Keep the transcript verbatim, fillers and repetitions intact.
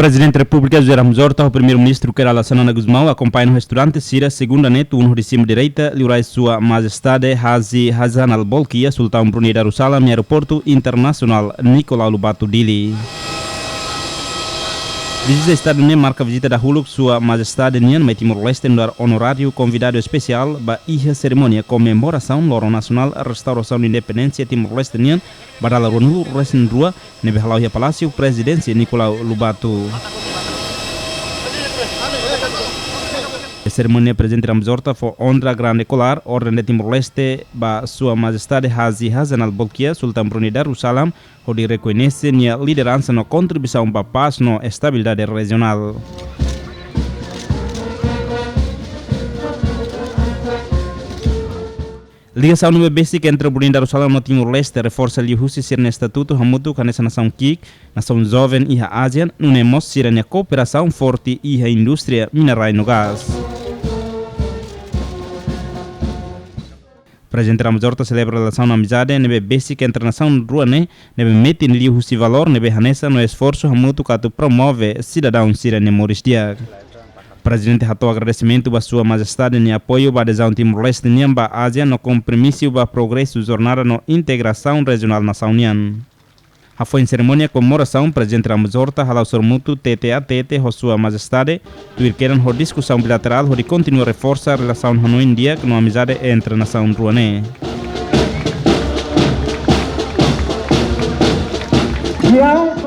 Prezidente Repúblika José Ramos Horta ho Primeiru-Ministru Kay Rala Xanana Gusmão akompaña ho estudante sira segunda ne'e tun hodi simu direita liurai Sua Majestade Haji Hassanal Bolkiah, Sultaun Brunei Darussalam, iha Aeroportu Internasionál Nicolau Lobato Dili. Vizita Estadu ne'e marka vizita dahuluk Sua Majestade nian mai Timor-Leste nu'udar onoráriu konvidadu espesiál ba iha serimónia komemorasaun Loron Nasionál Restaurasaun Independénsia Timor-Leste nian ba dala ruanulu resin rua ne'ebé hala'o iha Palásiu Prezidénsia Nicolau Lobato. Serimónia Prezidente Ramos Horta fó onra grande kolar Orden de Timor-Leste ba Sua Majestade Haji Hassanal Bolkiah, Sultaun Brunei Darussalam, hodi rekoñese nia lideransa no kontribuisaun ba pás no estabilidade rejionál. Ligasaun ne'ebé besik entre Brunei Darussalam no Timor-Leste reforsa liuhusi sira-nia estatutu hamutuk hanesan nasaun ki'ik, nasaun joven iha ASEAN, nune'e mós sira-nia kooperasaun forte iha indústria mina-rai no gás. Prezidente Ramos Horta selebra relasaun amizade ne'ebé besik entre nasaun rua ne'e, ne'ebé metin liuhusi valór ne'ebé hanesan no esforsu hamutuk atu promove sidadaun sira-nia moris di'ak. Prezidente hato'o agradesimentu ba Sua Majestade nia apoiu ba adezaun Timor-Leste nian ba ASEAN no kompromisu ba progresu jornada no integrasaun rejionál nasaun nian. Hafoin serimónia komemorasaun, Prezidente Ramos Horta hala'o sorumutu tete-a-tete ho Sua Majestade, tuir kedan ho diskusaun bilaterál hodi kontinua reforsa relasaun hanoin di'ak no amizade entre nasaun rua ne'e. Siang,